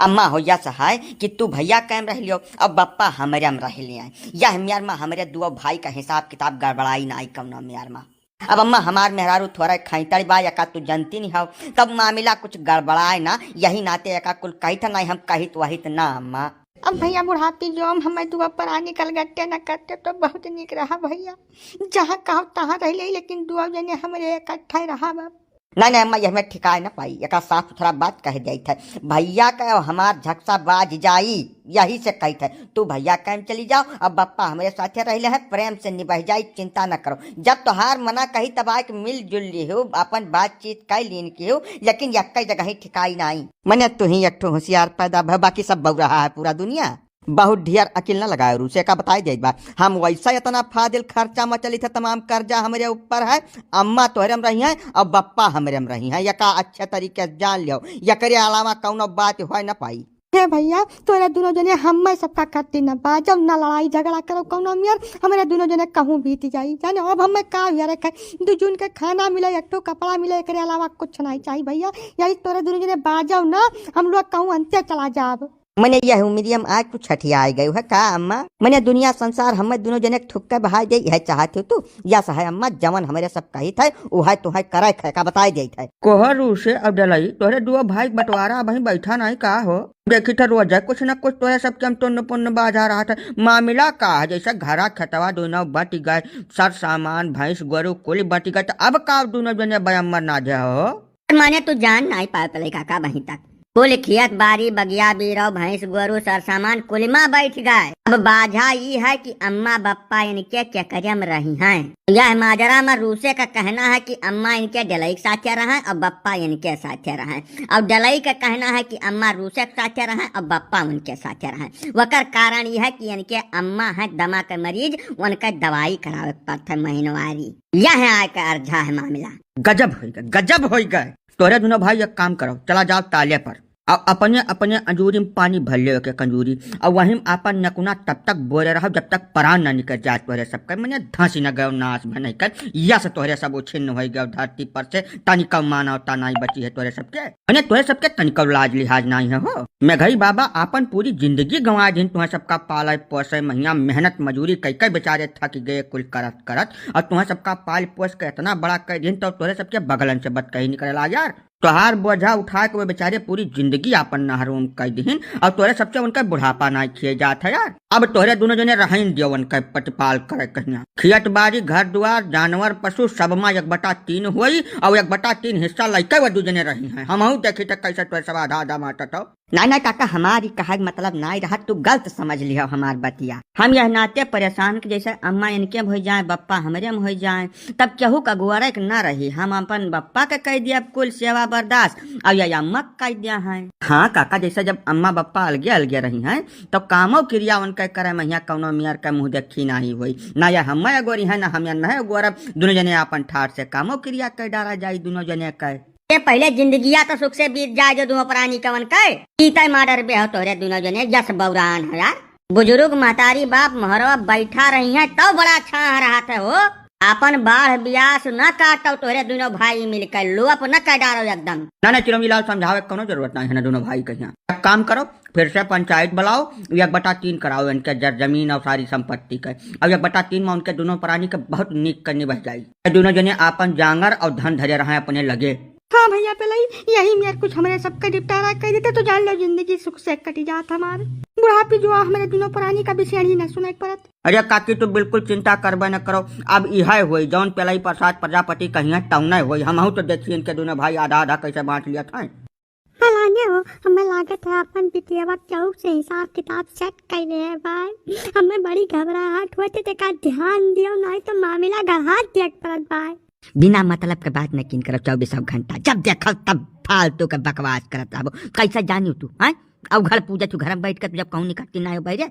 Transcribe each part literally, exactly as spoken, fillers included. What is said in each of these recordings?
अम्मा हो, यस है कि तू भैया कैम रह लियो, अब बप्पा हमरे में रह लिया। यह मेर मा हमरे दुओ भाई का हिसाब किताब गड़बड़ाई नाई कौनो मेर मा। अब अम्मा हमार मेहरारू थोड़ा खैतड़ बा, यका तू जनती नहीं हो, तब मामला कुछ गड़बड़ाए ना, यही नाते यका कुल कहित नहीं, हम कहित वहित ना अम्मा। अब भैया बुढ़ापी जो हम हमें दुआ पर आ निकल गट्टे न करते तो बहुत निक रहा भैया, जहाँ कहो तहाँ रह ले, लेकिन दुआ जने हमरे इकट्ठा रहा बाप। नहीं, नहीं, अम्मा, यह में ठिकाए न पाई। एका साफ सुथरा बात कह देत है। भैया का और हमार झगड़ा बाज जाई, यही से कहत है। तू भैया कैम चली जाओ, अब बप्पा हमरे साथे रहले है, प्रेम से निबह जाई, चिंता न करो। जब तोहार मना कही तब आके मिलजुल लिहू, अपन बातचीत कर लीन किहू, लेकिन यक्कै जगह ही ठिकाई नाई। मने तू ही एक ठो होशियार पैदा भ, बाकी सब बौराहा है पूरा दुनिया। बहुत ढेर अकिल न लगाए, रूसे का बताई देत बा। हम वैसा इतना फाजिल खर्चा में चलित है, तमाम कर्जा हमरे ऊपर है। अम्मा तोहरे में रही हैं और बप्पा हमरे में रही हैं, यका अच्छे तरीके से जान लियो, यकरे अलावा कौनो बात होए न पाई। हे भैया, तोरे दुनो जने हम्मे सबका करती न बा, जब न लड़ाई झगड़ा करो कौनो मेर, हमरे दुनो जने कहूँ बीत जाई। जाने अब हम्मे का हुआ रखे, दू जून के खाना मिले, एक ठो कपड़ा मिले, एकरे अलावा कुछ नहीं चाहिए भैया। यही तोरे दुनो जने बाजो ना, हम लोग कहूँ अंते चला जाब। मने यह उमिरिया में आज कुछ हठियाए गयो है का अम्मा? मने दुनिया संसार हमें दुनो जने के थुक्के बहाई दे, यह चाहत हो तू? यस है अम्मा, जवन हमरे सब कहित है, उहै तुहै करे खे का बताई देत है। कोहरू से अब डलाई, तोहरे दुओ भाई बंटवारा अबहीं बैठा नहीं का हो? देखी तो रोज है कुछ न कुछ तोहरे सबके हम टुन्न पुन्न बाजा रहा था। मामला का है, जैसे घरा खेतवा दुनो बंट गए, सर सामान, भैंस, गोरू कुल बंट गए, तो अब का दुनो जने बयम्मर ना दे हो? माने तू जान नाई पाए पले काका बहीं तक। कुल खेत बारी, बगिया बीरो, भैंस गोरू, सर सामान कुल मा बैठ गए। अब बाझा ई है कि अम्मा बप्पा इनके केकरे में रही हैं। यह माजरा में रूसे का कहना है कि अम्मा इनके डलई के साथे रहें और बप्पा इनके साथे रहें। और डलई का कहना है कि अम्मा रूसे के साथे रहें और बप्पा उनके साथे रहें। वकर कारण ई है कि इनके अम्मा है दमा के मरीज, उनके दवाई करावे के पड़त है महीनवारी। यह आए के अर्झा है मामला। गजब होई गए, गजब होई गए। तोरे दुनो भाई एक काम करो, चला जाओ ताले पर, और अपने अपने अंजूरी में पानी भर ले, एक एक अंजूरी, और वहीं में आपन नकुना तब तक बोरे रहो जब तक परान न निकल जाए तोरे सबके। मने धंसी न गयो नाश भनई कर, यस तोरे सब उछिन्न होई गयो धरती पर से, तनिको मानवता नाई बची है तोरे सबके। मने तोरे सबके तनिको लाज लिहाज नाई है हो। मेघई बाबा आपन पूरी जिंदगी गंवा दिन तुहें सबका पाले पोसे, महिया मेहनत मजूरी कई कई बेचारे थक गए कुल करत करत, और तुहें सबका पाल पोस के इतना बड़ा कर दिन तो तोरे सबके बगलन से बतकही निकलेला यार। तोहार बोझा उठा के वे बेचारे पूरी जिंदगी आपन नहरोम कर दिहिन और तोरे सबसे उनका बुढ़ापा ना खिए जात है यार। अब तोरे दुनो जने रहन दियो उनका प्रतिपाल करे कहिया। खेत बाड़ी, घर दुआर, जानवर, पशु सब मा एक बटा तीन होई और एक बटा तीन हिस्सा लइके वे दू जने रही हैं। हमहू देखी त कैसे तोरे सब आधा आधा बांटत हो। ना, ना काका, हमारी कहे के मतलब नाई रहा, तू गलत समझ लिहो हमार बतिया। हम यह नाते परेशान कि जैसे अम्मा इनके में होई जाए, बप्पा हमरे में होई जाए, तब केहू का अगुआरे के ना रही। हम अपन बप्पा के कह दिया कुल सेवा बर्दाश्त, और ये अम्मा के कह दिया है। हाँ काका, जैसे जब अम्मा बप्पा अलगे अलगे रही हैं, तो कामो क्रिया उनके करे महिया कौनो मेर के मुँह देखी नाही होई। ना ये हमें अगोरी है, ना हम ये नहीं अगोरब। दुनो जने अपन ठाट से कामो क्रिया कर डाला जाई दुनो जने के। ये पहले जिंदगिया तो सुख से बीत जाए जो दुनो प्राणी कवन के। चीते माडर बे हो तोहरे दुनो जने, यस बौरान हो यार। बुजुर्ग महतारी बाप मोहरवा बैठा रही हैं, तब बड़ा छाह रहत है हो। आपन बाढ़ बियास न काटो तोहरे दुनो भाई मिलके, लोप न कर डारो एकदम। ना, ना, चिरौंजी लाल, समझावे के कौनो जरूरत नहीं है ना दुनो भाई के यहाँ। एक काम करो, फिर से पंचायत बुलाओ, एक बटा तीन कराओ इनके जर जमीन और सारी संपत्ति के, और एक बटा तीन में उनके दुनो प्राणी के बहुत नीक करनी बह जाई। दुनो जने आपन जांगर और धन धरे रहे अपने लगे। हाँ भैया पेलई, यही मेर कुछ हमरे सबके निपटारा कर देते तो जान लो जिंदगी सुख से कटी जात हमार। बुढ़ापी जो हमरे दुनो प्राणी का बिसेड़ी न सुने के पड़त। अरे काकी, तू बिल्कुल चिंता करबे न करो, अब इहे होई जौन पेलई प्रसाद प्रजापति कहिए तौने होई। हमहू तो देखी इनके दुनो भाई आधा आधा कैसे बांट लिया था। फलाने हो, हमें लागत है अपन बिटियावा केहू से हिसाब किताब सेट कैले है भाई। हमें बड़ी घबराहट होते, तेका ध्यान दियो, नहीं तो मामला गढ़ा दिया के पड़त भाई। बिना मतलब के बात न किन करो, चौबीसों घंटा जब देखो तब फालतू के बकवास करत रहबो। कैसे जानियो तू, हैं? अब घर पूजा तू घर में बैठ के तू जब कहूँ निकलती ना हो बहरे।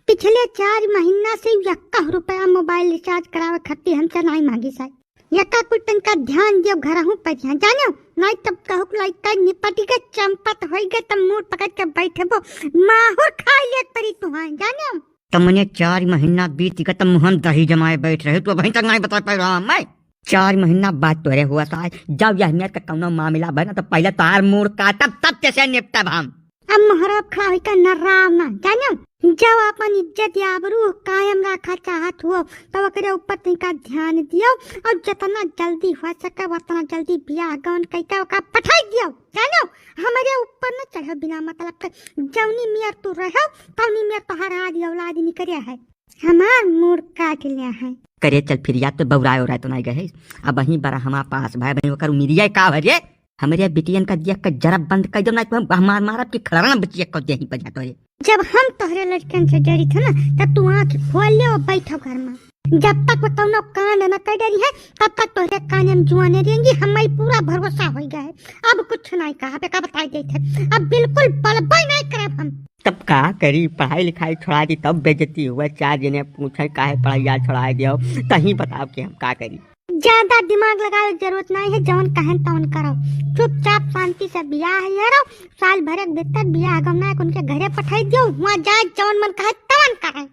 पिछले चार महीना से यक्का रुपया मोबाइल रिचार्ज करावे खातिर हमसे नहीं मांगी साहब। यक्का कुछ तनका ध्यान दियो, घरहू पर ध्यान, जानो? नहीं तब कहूँ लइका निपटी के चंपत होई गए तब मुंह पकड़ के बैठबो, माहुर खाई लेत परी तुहां, जानो? तमने चार महीना बीत गए तब मुंह हम दही जमाए बैठ रहे, तू अभी तक नहीं बता पा रहा मैं। चार महीना बाद तोरे हुआ साहब, जब यह मेर का कौनो मामला बना तो पहले तार मूड़ काटब तब तेसे निपटब हम। अब मोहरब खड़ा होइके नर्राव ना, जानो? जब अपन इज्जत या आबरू कायम रखा चाहत हो, तब ओकरे ऊपर तनिका ध्यान दियो और जितना जल्दी हो सके उतना जल्दी बियाह गौन कइके ओका पठाई दियो, जानो? हमरे ऊपर न चढ़ो बिना मतलब के। जौनी मेर तू रहो, तौनी मेर तोहार आदि औलाद निकरे है। हमार मूड़ काट लिया है। करे चल फिर, या तो बौराए ओराए तो नहीं गए, अब वहीं बड़ा हमार पास भाई बहन ओकर उमिरिया का भरे। हमरे बिटियन का देख के जरा बंद कर दो, नहीं तो हम मार मारब कि खड़ाना बचिया को देही बजा तोरे। जब हम तोहरे लड़कन से जड़ी थे ना, तब तू आँख खोल ले और बैठो घर में। जब तक वो कौनो कांड न कर डरी है, तब तक तोहरे काने में जुआने रहेंगी। हमारी पूरा भरोसा हो गया है, अब कुछ नहीं कहा, बेका बताई देते, अब बिल्कुल बलबई नहीं करब हम। तब का करी, पढ़ाई लिखाई छोड़ा दी, तब बेइज्जती हुआ, चार जने पूछे काहे पढ़ाई छोड़ा दियो, तही बताओ कि हम का करी। ज्यादा दिमाग लगावे के जरूरत नहीं है, जवन कहन तवन करो, चुपचाप शांति से बियाह है रो, साल भर के भीतर बियाह गमना उनके घरे पठाई दियो, वहाँ जाए जवन मन कहे तवन करे।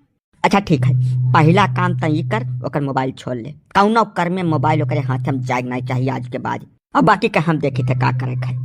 अच्छा ठीक है, पहला काम त ई कर, ओकर मोबाइल छोड़ ले, कौनो कर में मोबाइल ओकरे हाथ में जाए नहीं चाहिए आज के बाद, और बाकी का हम देखी थे का करे खाए।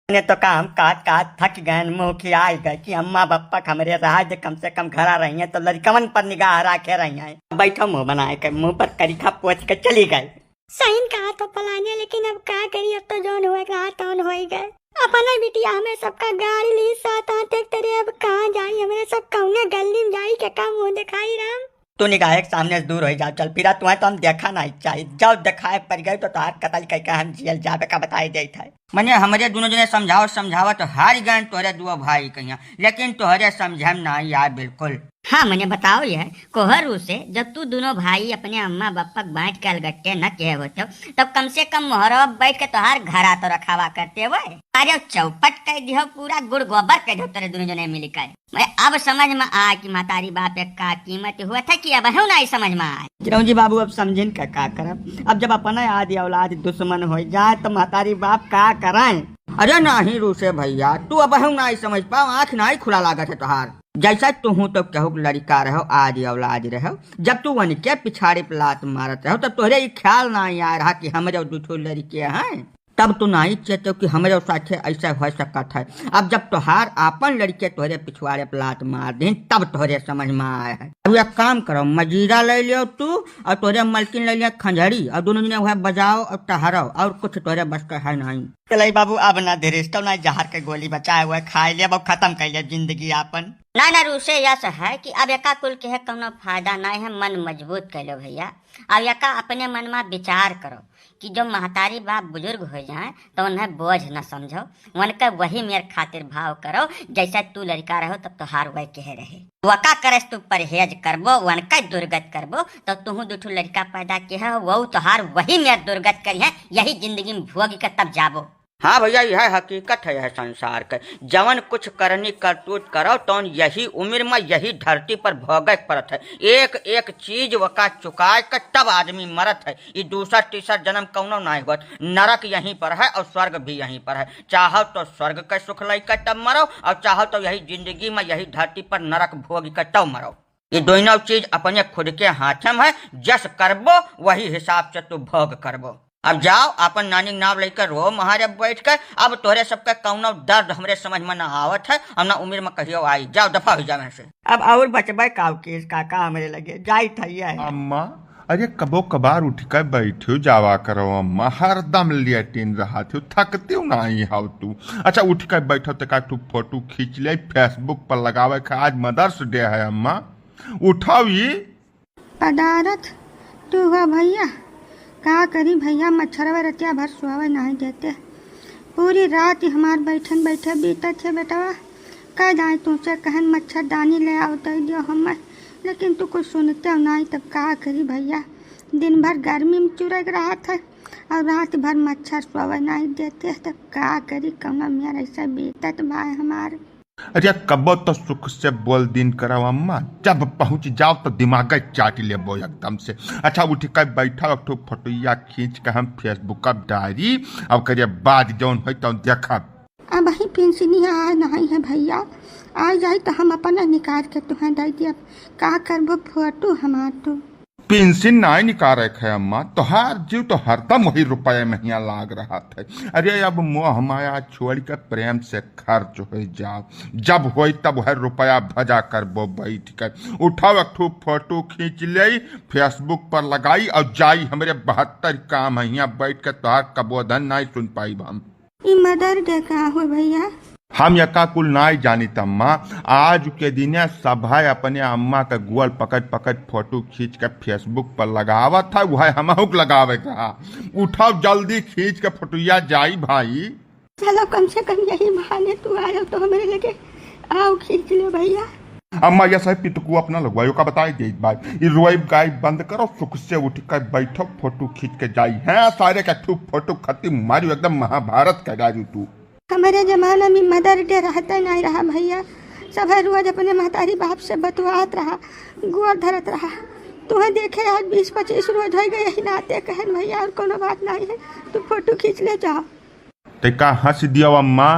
ने तो काम काज काज थक गए, मुँह खियाई गए कि अम्मा बप्पा के हमरे रहा जे कम से कम घरा रही हैं तो लड़कवन पर निगाह रखे रही हैं। बैठो मुँह बनाए के, मुँह पर करिखा पोछ के चली गई। सही कहा तो पलाने, लेकिन अब का करी, अब तो जौन हुए रहा तौन हो ही गए। अपना बिटिया हमें सबका गाड़ी ली साथ आते तेरे, अब कहाँ जाई, हमरे सब कौने गली में जाई के का मुँह दिखाई राम। तू निगाहे के सामने से दूर हो जाओ, चल फिरा तुम्हें तो हम देखा नहीं चाहिए। जब दिखाए पड़ गए तो तोहार कतल कइके हम जियल जाबे का बताई देत है। मने हमरे दोनों जने समझाओ समझाओ तो हार गए तोहरे दुआ भाई कहिया, लेकिन तोहरे समझे में नहीं आए बिल्कुल। हाँ मने बताओ ये कोहरू से, जब तू दोनों भाई अपने अम्मा बप्पा के बांट के अलगट्टे न किहे होते हो, तब कम से कम मोहरवा बैठ के तोहार घरा तो रखावा करते हुए। अरे चौपट कर दियो, पूरा गुड़ गोबर कर दियो तेरे दोनों जने मिल के। मैं अब समझ में आ कि महतारी बाप एक का कीमत हुआ था कि अब हूँ नहीं समझ में आए। चिरौंजी बाबू, अब समझिन का, का करब? अब जब अपना आदि औलाद दुश्मन हो जाए तो महतारी बाप का करें? अरे नहीं रूसे भैया, तू अब हूँ नहीं समझ पाओ, आँख नहीं खुला लागत है तोहार। जैसा तू हूँ तो केहू के लड़का रहो, आदि औलाद रहो, जब तू उनके पिछाड़ी पे लात मारत रहो तब तोहरे ई ख्याल नहीं आ रहा कि हमरे दू ठो लड़के हैं। तब तू नाई चेतो कि हमरे साथे ऐसा हो सकत है। अब जब तोहार आपन लड़के तोहरे पिछवाड़े पे लात मार दीन, तब तोहरे समझ में आए है। अब एक काम करो, मजीरा ले लियो तू और तोहरे मलकिन ले लियो खंजड़ी, और दोनों जने वह बजाओ और टहरो, और कुछ तोहरे बस का है नहीं। चलई बाबू, अब ना धीरेज तो ना जहर के गोली बचाए हुए खाए ले, अब खत्म कर ले जिंदगी आपन। ना ना रूसे यस है कि अब एका कुल के है कौनो फायदा नहीं है, मन मजबूत कर लो भैया। अब एका अपने मन में विचार करो कि जो महतारी बाप बुजुर्ग हो जाए तो उन्हें बोझ न समझो, उनके वही मेर खातिर भाव करो, जैसा तू लड़का रहो तब तोहार वह कहे रहे। वका करस तू परहेज करबो, उनका दुर्गत करबो, तो तुहू दू ठो लड़का पैदा के हो, वो तोहार वही मेर दुर्गत करी है, यही जिंदगी में भोग के तब जाबो। हाँ भैया, यह हकीकत है, यह संसार के। जवन कुछ करनी करतूत करो, तौन यही उम्र में यही धरती पर भोगे के पड़त है। एक एक चीज वका चुकाए के तब आदमी मरत है। ई दूसर तीसर जन्म कौनो नाहीं होत। नरक यहीं पर है और स्वर्ग भी यहीं पर है। चाहो तो स्वर्ग के सुख लइके तब मरो और चाहो तो यही जिंदगी में यही धरती पर नरक भोग के तब मरो। ये दोनों चीज अपने खुद के हाथ में है। जस करबो वही हिसाब से तू भोग करबो। अब जाओ, आपन नानी के नाम लेके रो महारे बैठ के। अब तोहरे सबके कौनो दर्द हमरे समझ में ना आवत है, हम ना उम्र में कहियो आई। जाओ, दफा हो जावे से। अब और बचबे काव केस काका हमरे लगे, जाई थैया है। अम्मा, अरे कबो कबार उठ के बैठो जावा करो अम्मा, हरदम लेटिन रहत हो, थकते हो नहीं हो तू। अच्छा उठ के बैठो तो का तू फोटो खींच ले, Facebook पर लगावे के, आज Mother's Day है अम्मा, उठाओ ये। पदारथ, तू हुआ भैया? का करी भैया, मच्छरवा रतिया भर सोवे नहीं देते। पूरी रात ही हमार बैठन बैठे बीतत है बेटवा। कह जाए तुमसे कहन मच्छरदानी ले आओ दे दियो हमें, लेकिन तू कुछ सुनते हो नहीं, तब का करी भैया। दिन भर गर्मी में चुरक रहत है और रात भर मच्छर सोवे नहीं देते, तब का करी, कौना मेर ऐसा बीतत भाई हमार। अरे कबो तो सुख से बोल दिन करव अम्मा, जब पहुँच जाओ तो दिमाग चाट लेबो एकदम से। अच्छा उठ के बैठा, एक ठो फोटोया खींच के हम Facebook अब डारी, अब करिए बाद जौन होई तौन देखब। अब ही पेंशनी आ नहीं है भैया, आ जाई तो हम अपना निकाल के तुहें दे दियब। का करबो फोटो हमार तू? पेंशन नाई निकारे खे अम्मा, तोहार जीव तो हरदम वही रुपये महिया लाग रहत है। अरे अब मोह माया छोड़ के प्रेम से खर्च होइ जाओ, जब होई तब वह रुपया भजा करबो बैठ के। उठाओ एक ठो फोटो खींच लेई, Facebook पर लगाई और जाई, हमरे बहत्तर काम है, हियाँ बैठ के तोहार कबो धन नाई सुन पाइब हम। ई Mother Day का हो भैया? हम यका कुल नाई जानित अम्मा। आज के दिने सभा अपने अम्मा के गोल पकड़ पकड़ फोटो खींच के Facebook पर लगावत है, वह हमहू के लगावे के हा। उठाओ जल्दी खींच के फोटोया जाई भाई। चलो कम से कम यही बहाने तू आयो तो हमरे लगे आओ खींच ले भैया। अम्मा, यह सब पितकू अपना लगवायो का बताई देत बाई। ई रोइब गाइब बंद करो, सुख से उठ कर बैठो, फोटो खींच के जाई। हैं, सारे का ठूक फोटो खत्ती मारियो, एकदम महाभारत का गाजू तू। हमरे जमाना में Mother Day रहते नहीं रहा भैया, सब है रोज अपने महतारी बाप से बतवात रहा, गोर धरत रहा। तुम्हें देखे आज बीस पच्चीस रोज हो गए, यही नाते कहन भैया, और कोनो बात नहीं है, तू फोटो खींच ले जाओ। ते का हंस दियो अम्मा?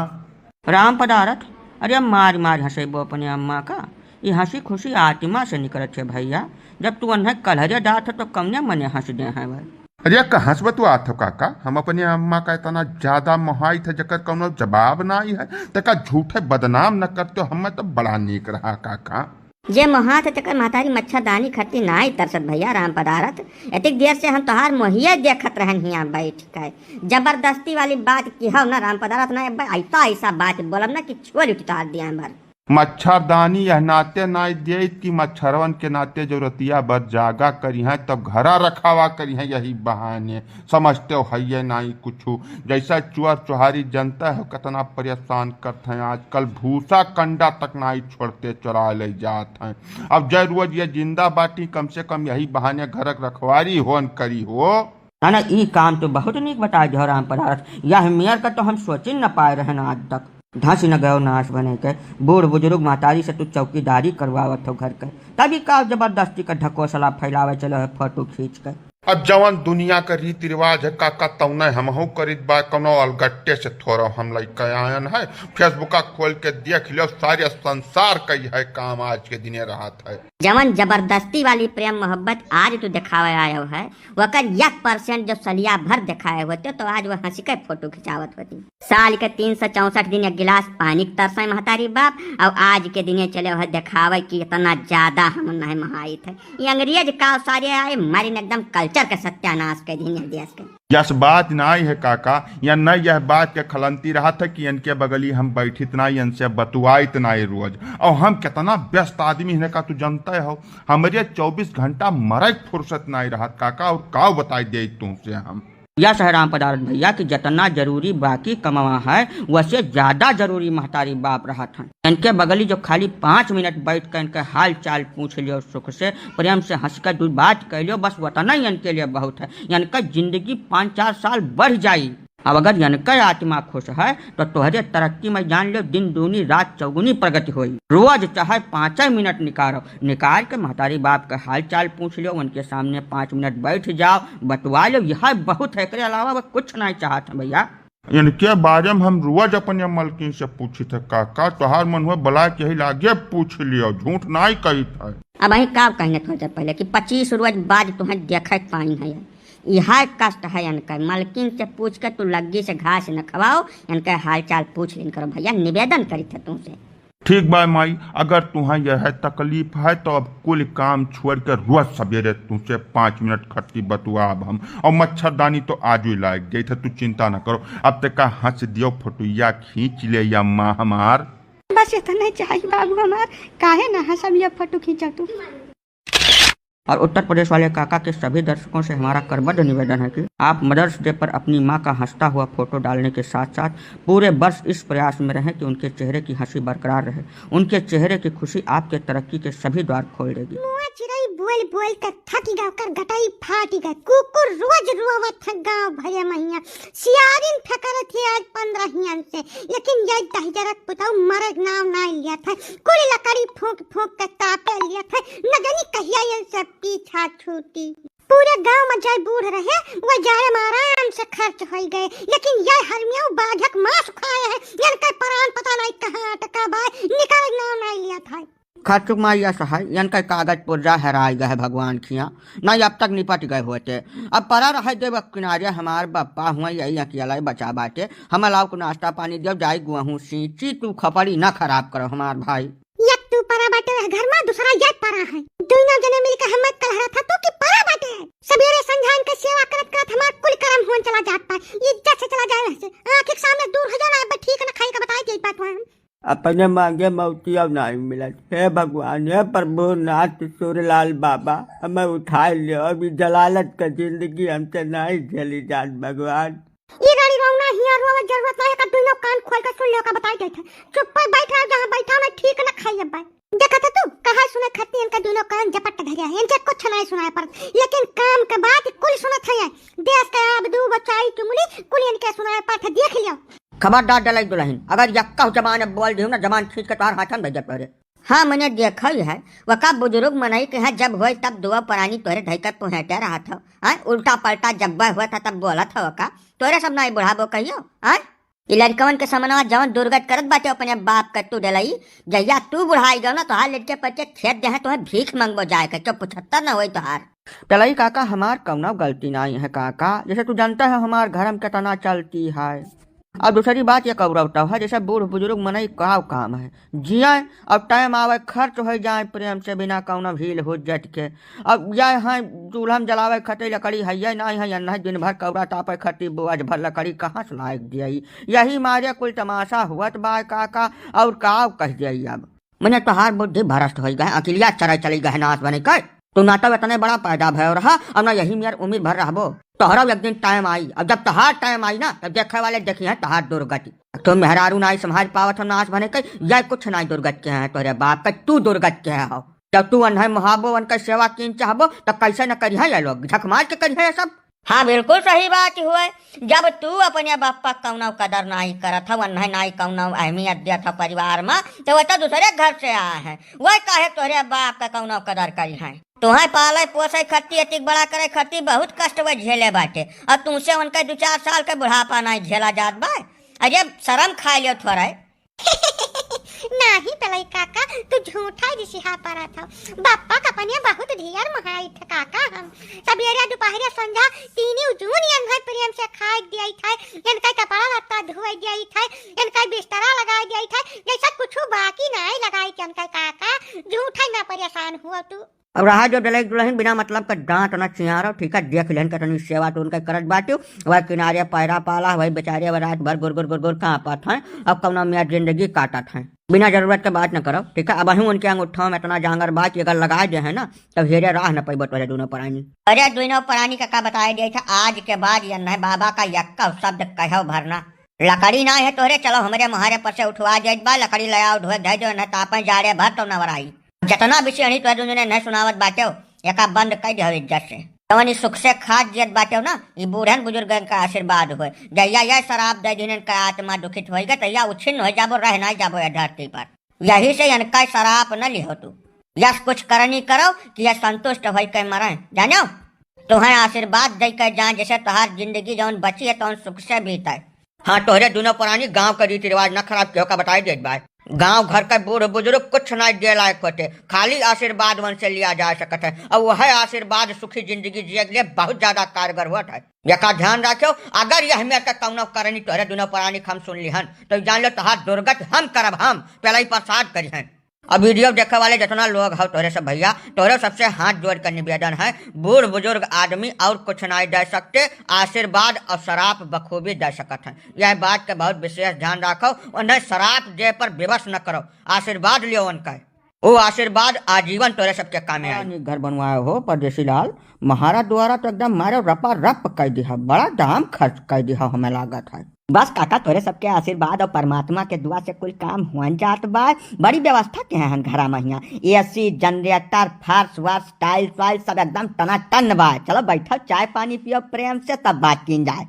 राम पदारथ, अरे मार मार हंसेबो अपने अम्मा का। ई हंसी खुशी आत्मा से निकलत है भैया। जब तू अन्हे कलहरे डात है तो कौने मने हंस दे है भाई? अरे का हंस बतुआत हो काका, हम अपने अम्मा का इतना ज्यादा मोहाइत है जकर कौनो जवाब नाई है, ते का झूठे बदनाम न करते हो, हमें तो बड़ा नीक रहा काका। जे मोहात है तेकर महतारी मच्छरदानी खत्ती नाई तरसत भैया राम पदारथ। एतिक देर से हम तोहार मोहिए देखत रहन हियाँ बैठ के। जबरदस्ती वाली बात की हो ना राम पदारथ ना, अब ऐसा ऐसा बात बोलब ना कि छोल उतार दिया भर। मच्छरदानी यह नाते नाई देत कि मच्छरवन के नाते जरूरतिया बद जागा करिहैं, तब घरा रखावा करिहैं यही बहाने। समझते हो हइये नाई कुछू। जैसा चुअर चुहारी जनता हो कितना परेशान करत हैं आजकल, भूसा कंडा तक नाई छोड़ते चुरा ले जात हैं। अब जय रोज ये जिंदा बाटी, कम से कम यही बहाने घरक रखवारी होन करी हो। ना, ना, ई काम तो बहुत नीक बताए दियो राम पदारथ। यह मेर का तो हम सोचिन न पाए रहन आज तक। धंस न गयो नाश बने के, बूढ़ बुजुर्ग महतारी से तू चौकीदारी करवावत हो घर के, तभी का जबरदस्ती का ढकोसला फैलावे चलो है फोटो खींच के। अब जवन दुनिया का रीति रिवाज है काका, तौने हमहू करित बा, कौनो अलगट्टे से थोड़ा हम लइके आयन है। Facebook खोल के देख लियो, सारे संसार का यह काम आज के दिने रहत है। जवन जबरदस्ती वाली प्रेम मोहब्बत आज तू देखावे आयो है, वकर एक percent जो सलिया भर देखाए होते तो आज वह हंसी के फोटो खिंचावत होती। साल के तीन सौ चौसठ दिन एक गिलास पानी के तरसै महतारी बाप, और आज के दिने चले वह देखावे कि इतना ज्यादा हम नहीं महाइत है। ये अंग्रेज का सारे आए मारिन एकदम culture के सत्यानाश कर दीन देश के। यस बात नाई है काका, या न यह बात के खलंती रहत है कि इनके बगली हम बैठित नाई, इनसे बतुआइत नाई रोज। और हम कितना व्यस्त आदमी है का तू जानते हो, हमरे चौबीस घंटा मरे के फुर्सत नाई रहत काका, और का बताई दे तुमसे हम। यस है राम पदारथ भैया कि जितना जरूरी बाकी कमवा है, वसे ज्यादा जरूरी महतारी बाप रहत हैं। इनके बगली जो खाली पाँच मिनट बैठ के इनके हाल चाल पूछ लियो, सुख से, प्रेम से हंस के दू बात कह लियो, बस वतना ही इनके लिए बहुत है। इनका जिंदगी पाँच चार साल बढ़ जाई। अब अगर इनका आत्मा खुश है, तो तोहरे तरक्की में जान लियो, दिन दूनी रात चौगुनी प्रगति होई। रोज चाहे पाँचे मिनट निकालो, निकाल के महतारी बाप का हाल चाल पूछ लियो, उनके सामने पाँच मिनट बैठ जाओ, बतवा लियो, यह बहुत है, एकरे अलावा वो कुछ नहीं चाहत है भैया। इनके बारे में हम रोज अपने मलकिन से पूछित है, काका, तोहार मन हुआ बला के यही लागे पूछ लियो, झूठ नाई कहित है। अब यही का कहने थोड़ी देर पहले कि पच्चीस रोज बाद तुम्हें देखे के पाइन है, यह कष्ट है इनका। मलकिन से पूछ के तू लग्गी से घास न खवाओ, इनका हाल चाल पूछ लिन करो भैया, निवेदन करित है तुमसे। ठीक बा माई, अगर तुहें यह तकलीफ है तो अब कुल काम छोड़ के रोज सवेरे तुमसे पाँच मिनट खत्ती बतुआब हम, और मच्छरदानी तो आज ही लाग जाइत है, तू चिंता न करो। अब ते का हंस दियो, फोटोया खींच ले या माँ हमार। बस इतना चाहिए बाबू हमार, काहे ना हंसब या फोटो खींचा तू। और उत्तर प्रदेश वाले काका के सभी दर्शकों से हमारा करबद्ध निवेदन है कि आप Mother's Day पर अपनी माँ का हंसता हुआ फोटो डालने के साथ साथ पूरे वर्ष इस प्रयास में रहें कि उनके चेहरे की हंसी बरकरार रहे। उनके चेहरे की खुशी आपके तरक्की के सभी द्वार खोल देगी। मुआ चिरई बोल बोल के थकी गए, ओकर गटई फाटी गए। कुकुर रोज रोवत है गाँव भरे महिया, सियारिन फेंकरत है आज पन्द्रहियन से, लेकिन ये दहिजरक पुतऊ मरे के नाम नाई लियत है। कुल लकड़ी फूंक फूंक के तापे लियत है, न जानी कहिया इनसे पीछा छूटी। पूरे गांव में जय बूढ़ रहे, वह जाए में आराम से खर्च होई गए, लेकिन यह हरमियाऊ बाझक मांस खाए है, इनके प्राण पता नहीं कहाँ अटका बा, निकल नाम नहीं लियत है। खर्चुक माँ यस है, यनकै कागज पुर्जा हेराइ गए भगवान खिया, नाहीं अब तक निपट गए होते। अब परा रहे देव किनारे, हमार बप्पा हुआ यही अकेला बचा बाटे, हम लाव को नाश्ता पानी देव, जाई गुआहू सींची, तू खपड़ी ना खराब करो हमार भाई। एक तू परा बाटे वह घर मा, दूसरा ये परा है। दुइनो जने मिलके हमें कलहरा था तू कि परा बाटे। सबेरे संझा इनके सेवा करत करत हमार कुल करम होन चला जात बा। इज्जत से चला जाए वहाँ से। आँख के सामने दूर हो जाना, अब ठीक न खाई का बताई देत बात हम। अपने मांगे मौती अब नाहीं मिलत। हे भगवान, हे प्रभु नाथ सूरलाल बाबा, हमें उठाए लियो। अब ई जलालत का जिंदगी हमसे नाहीं झेली जात भगवान। ई रानी रौना हिया रोवे जरूरत नाहीं है, का दुइनो कान खोल के सुन लियो का बताई देत है। चुप्पे बैठ रहो जहाँ बैठा, मैं ठीक न खाई अब। देखत है तू, कहा सुने खाती इनका दुइनो कान झपट धरे है, इनके कुछ नाहीं सुनाई पड़त, लेकिन काम के बात कुल सुनत है। देश के आब दू बचाई चुंगली कुल इनके सुनाई पड़त है, देख लियो। खबरदार डलाई दुलहिन, अगर यक्का जबान अब बोल दियो ना, जबान खींच के तोहार हाथन भेजब तोहरे। हाँ, मने देखा ही है, वका बुजुर्ग मनई के यहाँ जब होय तब दुआ परानी तोहरे धई के पुहेटे रहत हो, हाँ, उल्टा पलटा जब होत है तब बोलत हो का, तोहरे सब नाहीं बुढ़ाबो कहियो, हाँ? ई लड़कवन के समनवा जवन दुर्गत करत बाटे अपने बाप के तू डलाई, जहिया तू बुढ़ाई गयो ना, तोहार लड़के पचे खेत दे हैं, तोहे भीख मंगबो जाए के, क्यों पुछत्तर न होई तोहार। डलाई काका, हमार कौनो गलती नाहीं है काका, जैसे तू जानता है हमार घर में कितना चलती है। अब दूसरी बात ये कौरवता है, जैसे बूढ़ बुजुर्ग मनई का काम है, जिए अब टाइम आवे खर्च हो जाए प्रेम से बिना कौनो भील हुज्जत के। अब यह है चूल्हा में जलावे खते लकड़ी है, यह नाहीं है, यह दिन भर कौरा तापे खती बोझ भर लकड़ी कहाँ से लायक दियाई। यही मारे कुल तमाशा हुअत बा काका, और का कह दियाई अब। मने तोहार बुद्धि भ्रष्ट होई गए, अकिलिया चरे चली गए नाश बने के। तू ना तो इतने बड़ा पैदा भयो रहा, और ना यही मेर उम्र भर रहबो। तोहरा एक दिन टाइम आई, अब जब तोहार टाइम आई ना, तब देखे वाले देखी हैं तोहार दुर्गति। तो मेहरारू नाई संभाल पावत हम नाश बने के, या कुछ नाई दुर्गत के हैं तोहरे बाप के, तू दुर्गत के हो। जब तू अन्हे मुहाबो, उनके सेवा कीन चाहबो, तब कैसे न करिहे ये लोग, झक मार के करिहे ये सब। हाँ, बिल्कुल सही बात हुए। जब तू अपने बापा कौनो कदर नाई करत हो, उन्हें नाई कौनो अहमियत देत हो परिवार में, तो वो तो दूसरे घर से आए हैं, वह काहे तोहरे बाप का कौनो कदर करिहे? तुम्हें पाले पोसे खती, एतिक बड़ा करे खती बहुत कष्ट वे झेले बाटे, और तुमसे उनके दो चार साल के बुढ़ापा नाई झेला जात बा। अरे शर्म खा लियो थोड़ा। नाहीं तलई काका, तू झूठा रिसिहा परत हो। बप्पा का पनिया बहुत ढेर मुहाई थे काका हम। सबेरे दुपहरे संझा तीनी जून यन घर प्रेम से खाए दिया थे, यन का कपड़ा लत्ता धोए दिया थे, यन का बिस्तरा लगाए दिया थे, जैसा कुछ बाकी नाहीं लगाई के यन का काका। झूठा ना परेशान हुआ तू। अब रहा जो डलई दुलहिन बिना मतलब का डांट ना चियारो, ठीक है, देख लेन कतनी सेवा तो उनका करत बाटियो। वह किनारे पैरा पाला, वही बेचारे अब रात भर गुर गुर गुर गुर कांपत हैं, अब कौना में जिंदगी काटत हैं। बिना जरूरत के बात न करो, ठीक है, अब अहूँ उनके अंगूठा में इतना जांगर बा कि अगर लगा दे है ना, तब हेरे राह न पैबो तोरे दोनों प्राणी। अरे दोनों प्राणी का का बताए दे था, आज के बाद ये नहीं बाबा का यक्का शब्द कहो भरना। लकड़ी ना है तोहरे, चलो हमरे मुहारे पर से उठवा जाइत बा, लकड़ी ले आओ, ढोए धै दो, न तापे जाड़े भर तो नवराई। जतना भी सेहनी तोहरे दुनिया ने नहीं सुनावत बाटे हो, एका बंद कर दे इज्जत से। तवनी सुख से खात जियत बाटे हो ना, ई बूढ़न बुजुर्गन का आशीर्वाद होए। जहिया यह शराब दे दिहन का आत्मा दुखित होइगा, तहिया उछिन्न हो जाबो, रह ना जाबो यह धरती पर। यही से इनका शराप न लिहो तू। यस कुछ करनी करो कि यह संतुष्ट होई के मरे, जानो? तुम्हें आशीर्वाद दे के जान, जैसे तोहार जिंदगी जौन बची है तौन सुख से बीते। हाँ, तोहरे दोनों प्राणी गांव का रीति रिवाज न खराब किहो का बताई देत बाय। गांव घर के बूढ़ बुजुर्ग कुछ ना दे लायक होते, खाली आशीर्वाद वन से लिया जा सकत है, और वह आशीर्वाद सुखी जिंदगी जिए के लिए बहुत ज्यादा कारगर होत है। एका ध्यान रखियो, अगर यह मेर के कौनो करनी तोहरे दोनों प्राणी के हम सुन लिहन, तो जान लो तोहार दुर्गत हम करब, हम पेलई प्रसाद करिहन। अब वीडियो देखे वाले जितना लोग हो, तोहरे सब भैया, तोहरे सबसे हाथ जोड़ कर निवेदन है, बूढ़ बुजुर्ग आदमी और कुछ नहीं दे सकते, आशीर्वाद और शराप बखूबी दे सकत हैं। यह बात के बहुत विशेष ध्यान रखो, उन्हें शराप दे पर विवश न करो, आशीर्वाद लियो उनका। वो आशीर्वाद आजीवन तोरे सबके कामे आई। घर बनवाए हो परदेसी लाल, महाराज द्वारा तो एकदम मारो रपा रप कर दिहा, बड़ा दाम खर्च कर दिहा, हमें लागत है। बस काका, तोरे सबके आशीर्वाद और परमात्मा के दुआ से कुल काम हुअन जात बा। बड़ी व्यवस्था के हैं घरा में हियां, एसी, जनरेटर, फर्श वर्श, टाइल्स वाइल्स सब एकदम टनाटन बा। चलो बैठो, चाय पानी पियो प्रेम से, तब बात कीन जाए।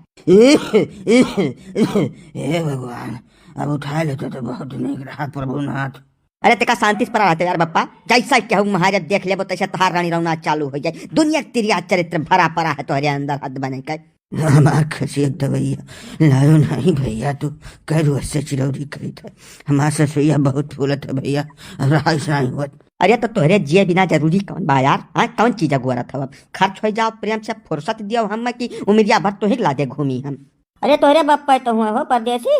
हे भगवान, अब उठा लेते तो बहुत नीक रहा प्रभुनाथ। अरे तेका शांति से परा रहते यार बप्पा, जैसा केहू महाराज देख लेबो तैसे तोहार रानी रौना चालू हो जाए। दुनिया तिरिया चरित्र भरा पड़ा है तोहरे अंदर, हद बने के। हमार खसिया के दवइया लायो नाहीं भइया, तू कै रोज से चिरौरी करित है। हमार ससुइया बहुत फूलत है भइया, अब रहाइस नाहीं होत। अरे तो तोहरे जिए बिना जरूरी कौन बा यार? हाँ, कौन चीज अगोरत हव? अब खर्च होइ जाव, प्रेम से फुर्सत दियो हम कि उमिरिया भर तोही के लादे घूमी हम। अरे तोहरे बप्पा तो हुए हो परदेसी।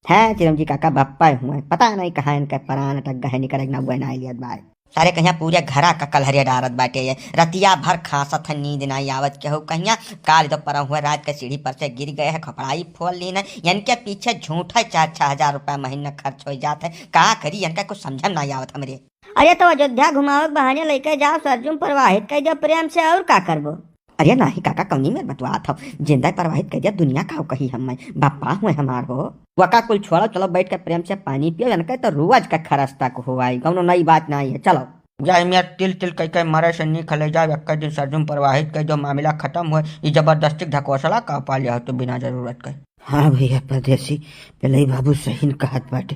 है चिरंजी काका बप्पा हुए, पता नहीं कहाँ इनका परान अटक गए, निकल ना हुए ना लियत बाय। सारे कहिया पूरे घरा का कलहरिया डारत बाटे ये। रतिया भर खांसत है, नींद नाई आवत केहू कहिया। काल दो परहुए रात के सीढ़ी पर से गिर गए है, खपड़ाई फोल लीन है। इनके पीछे झूठा चार छह हजार रुपया महीना खर्च होइ जात है। का करी, इनका कुछ समझ में नाई आवत हमरे। अरे तो अयोध्या घुमावे के बहाने लइके जाओ, सरजुम प्रवाहित कइ दो प्रेम से, और का करबो? अरे नाहीं काका, कौनी मेर बतवात हव, जिंदा प्रवाहित कइ दिया, दुनिया का कही हम, मैं बप्पा हुए हमार हो। वका कुल छोड़ो, चलो बैठ के प्रेम से पानी पियो, इनके तो रोज का खरस तक हुआ है, कौनो नई बात नाहीं है, चलो। जाए मेर तिल तिल कह के मरे से नीक हले जाए, एक दिन सरजुम प्रवाहित कह दो, मामला खत्म हुए, ई जबरदस्ती ढकोसला का पा लिया हो तू बिना जरूरत के। हाँ भइया परदेसी, पेलई बाबू सही न कहत बाटे,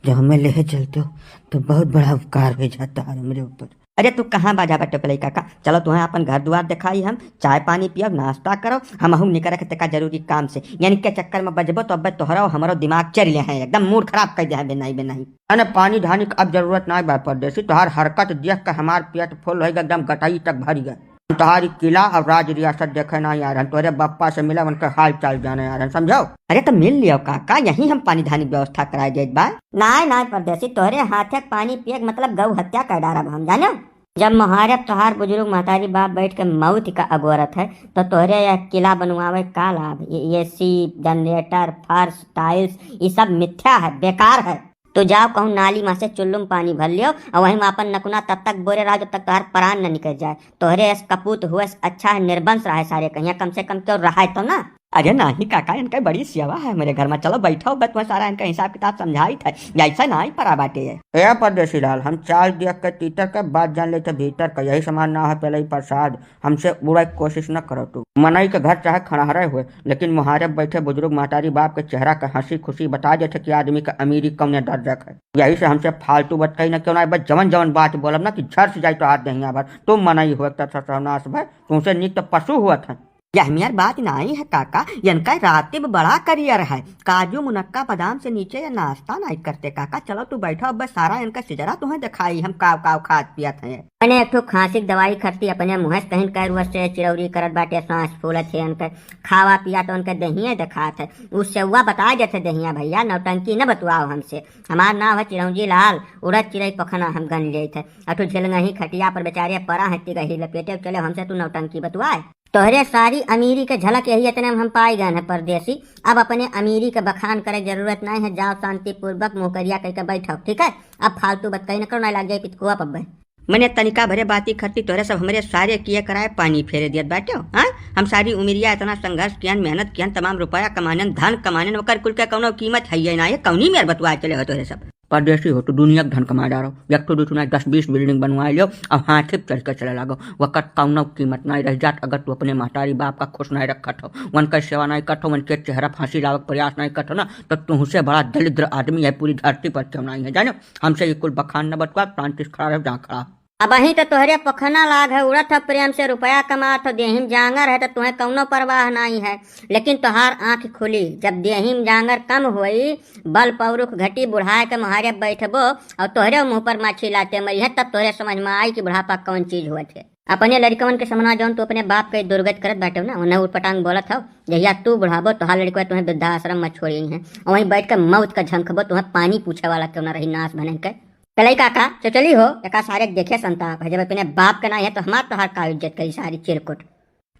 जो हमें लेहे चलते हो तो बहुत बड़ा उपकार हो जाता है हमरे ऊपर। अरे तू कहाँ बाजा बाटे पेलई काका, चलो तुहें अपन घर दुआर देखाई हम, चाय पानी पियब, नाश्ता करब, हमहू निकरे के तेका जरूरी काम से। इनके चक्कर में बजबो तो अब्बे तोहरो हमरो दिमाग चर ले हैं, एकदम मूड खराब कर दे हैं बेनाई बेनाई। अने पानी धानी के अब जरूरत नाई बा परदेसी, तोहार हरकत देख के हमार पेट फुल होइ गए, एकदम गटाई तक भर गए। हम तोहारी किला और राज रियासत देखे नाई आ रहन, तोहरे बप्पा से मिले, उनके हाल चाल जाने आ रहन, समझो। अरे तो मिल लियो काका, यहीं हम पानी धानी के व्यवस्था कराए देत बा। नाई नाई परदेसी, तोहरे हाथे के पानी पिए के मतलब गौ हत्या कर डारब हम, जानो। जब मोहारे तोहार बुजुर्ग महतारी बाप बैठ के मौत का अगोरत है, तो तोहरे यह किला बनवावे का लाभ? ये एसी, जनरेटर, फर्श, टाइल्स, ये सब मिथ्या है, बेकार है। तो जाओ कहूँ नाली में से चुल्लू में पानी भर लियो और वहीं में अपन नकुना तब तक बोरे रहो जब तक तोहार प्राण न निकल जाए। तोहरे अस कपूत हुए से अच्छा है निर्वंश रहे सारे कहिया, कम से कम क्यों रहे तो ना। अरे नाहीं काका, इनका बड़ी सेवा है मेरे घर में, चलो बैठो, बस तुम्हें सारा इनका हिसाब किताब समझाइत है, ऐसा नाहीं परा बाटे है। ए परदेसी लाल, हम चाल देख के तीतर के बात जान लेते भीतर का, यही समान ना है पेलई प्रसाद। हमसे उड़े के कोशिश न करो तू। मनई के घर चाहे खंडहरे हुए, लेकिन मोहारे बैठे बुजुर्ग महतारी बाप के चेहरा के हंसी खुशी बता देते कि आदमी के अमीरी कौने दर्जा के है। यही से हमसे फालतू बतकही न क्यों ना, बस जवन जवन बात बोलब ना कि झर से जाई तो हाथ दहिया भर। तू मनई हुए तो ससुर नाश भय, तुमसे नीक तो पशु हुआ था। यह मेर बात नाई है काका, इनका रातिब बड़ा करियर है, काजू मुनक्का बादाम से नीचे ये नाश्ता नाई करते काका। चलो तू बैठो, अब सारा इनका सिजरा तुम्हें दिखाई हम काव काव खात पियत हैं। मने एक ठो खांसी के दवाई खरती अपने मुँह से कहीं कै रुआ से चिरौरी करत बाटे, सांस फूलत है इनके, खावा पिया तो उनके दहिए दिखात है। उससे हुआ बता देते दहिया भइया, नौटंकी न बतवाओ हमसे। हमार नाम है चिरौंजी लाल, उड़द चिरई पखना हम गन लेत है। अठो झिलंगही खटिया पर बेचारे परा है, तिगही लपेटे चले हमसे तू नौटंकी बतवाए। तोहरे सारी अमीरी के झलक यही इतने में हम पाई गए हैं परदेसी। अब अपने अमीरी के बखान करे के जरूरत नहीं है, जाओ शांतिपूर्वक मुँह करिया कह के बैठो, ठीक है? अब फालतू बतकही न करो, नहीं लग जाए पितकुआ पब्बे। मने तनिका भरे बाती खरती तोहरे सब हमरे सारे किए कराए पानी फेरे दियत बाटे हो, हाँ? हम सारी उमिरिया इतना संघर्ष कियन, मेहनत कियन, तमाम रुपया कमानन, धन कमानन, ओकर कुल के कौनो कीमत है ये ना, ये कौनी मेर बतुआ चले हो तोहरे सब। परदेसी हो, तू दुनिया के धन कमा डारो, एक ठो दू ठो ना, दस बीस बिल्डिंग बनवा लियो, अब हाथे पे चढ़ के चले लागो, वकर कौनो कीमत नहीं रह जात अगर तू अपने महतारी बाप का खुश नहीं रखत हो, उनका सेवा नहीं करत हो, उनके चेहरा फांसी लावे के प्रयास नहीं करत हो ना, तो तुमसे बड़ा दलिद्र आदमी है पूरी धरती पर क्यों नहीं है, जानो? हमसे ये कुल बखान न बतवा, शांति से खड़ा रहो जहाँ खड़ा। अब अहीं तो तोहरे पखना लाग है, उड़त हो प्रेम से रुपया कमात हो, देहिम जांगर है तो तुम्हें कौनो परवाह नहीं है, लेकिन तोहार आँख खुली जब देहिम जांगर कम होई, बल पौरुख घटी, बुढ़ाए के मोहारे बैठबो और तोहरे मुँह पर माछी लाते मरी है, तब तोहरे समझ में आई कि बुढ़ापा कौन चीज होत है। अपने लड़कवन के समना जौन तू अपने बाप के दुर्गत करत बाटे ना, उन्हें उटपटांग बोलत हो, जहिया तू बुढ़ाबो तोहार लड़कवा तुम्हें वृद्धाश्रम में छोड़ी है, और वहीं बैठ के मौत का झंखबो, तुम्हें पानी पूछे वाला क्यों ना रही नाश भनन के। पेलई काका, चचली हो, एका सारे के देखे संताप है, जब अपने बाप के ना है तो हमार तोहार का इज्जत करी सारी चिरकुट।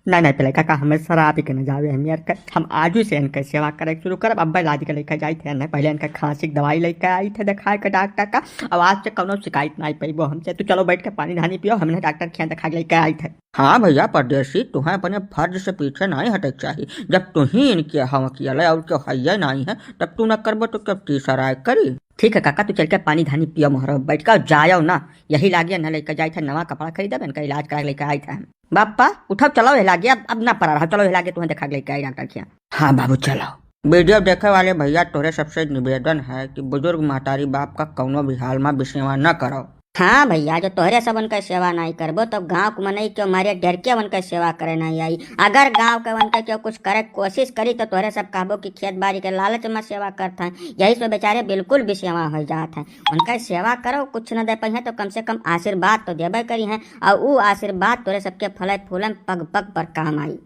नहीं, नहीं, पेलई काका, हमें शराब ही के न जावे, हम यार क-, हम आजू से इनके सेवा करे शुरू करब। अब्बे लाद के लेके जाई थे, नहीं, पहले इनके खांसी की दवाई लेके आई थे दिखाए के डॉक्टर का, अब आज से कौनो शिकायत नहीं पैबो हमसे। तू चलो बैठ के पानी धानी पियो, हमने डॉक्टर के यहाँ दिखा के लेके आई थे। हाँ भइया परदेसी, तुम्हें अपने फर्ज से पीछे नहीं हटे के चाहिए। जब तू ही इनके हवा किया ले और क्यों हैया नहीं है, तब तू न करबो तो क्यों तीसरा आए करी? ठीक है काका, तू चल के पानी धानी पियो, मोहरा बैठ के जायो ना, यही लागे न लेके जाए थे नवा कपड़ा खरीदब, इनका इलाज करा के लेके आए थे हम। बापा उठो, चलो ये लागे, अब अब ना परा रहो, चलो ये लागे तुम्हें दिखा के लेके आई डॉक्टर के यहाँ। हाँ बाबू चलो। वीडियो देखे वाले भइया तोरे सबसे निवेदन है कि बुजुर्ग महतारी बाप का कौनो भी हाल में बिसेवा न करो। हाँ भइया, जो तोहरे सब उनका सेवा नाहीं करबो, तो गाँव के मनई के मारे डर के उनका सेवा करे नाहीं आई। अगर गाँव के उनका केहू कुछ करे के कोशिश करी, तो तोहरे सब कहबो कि खेत बारी के लालच में सेवा करत हैं। यही से बेचारे बिल्कुल भी सेवा हो जात हैं। उनका सेवा करो, कुछ न दे पाई हैं, तो कम से कम आशीर्वाद तो देबे करी हैं, और ऊ आशीर्वाद तोहरे सबके फले फूले में पग पग पर काम आई।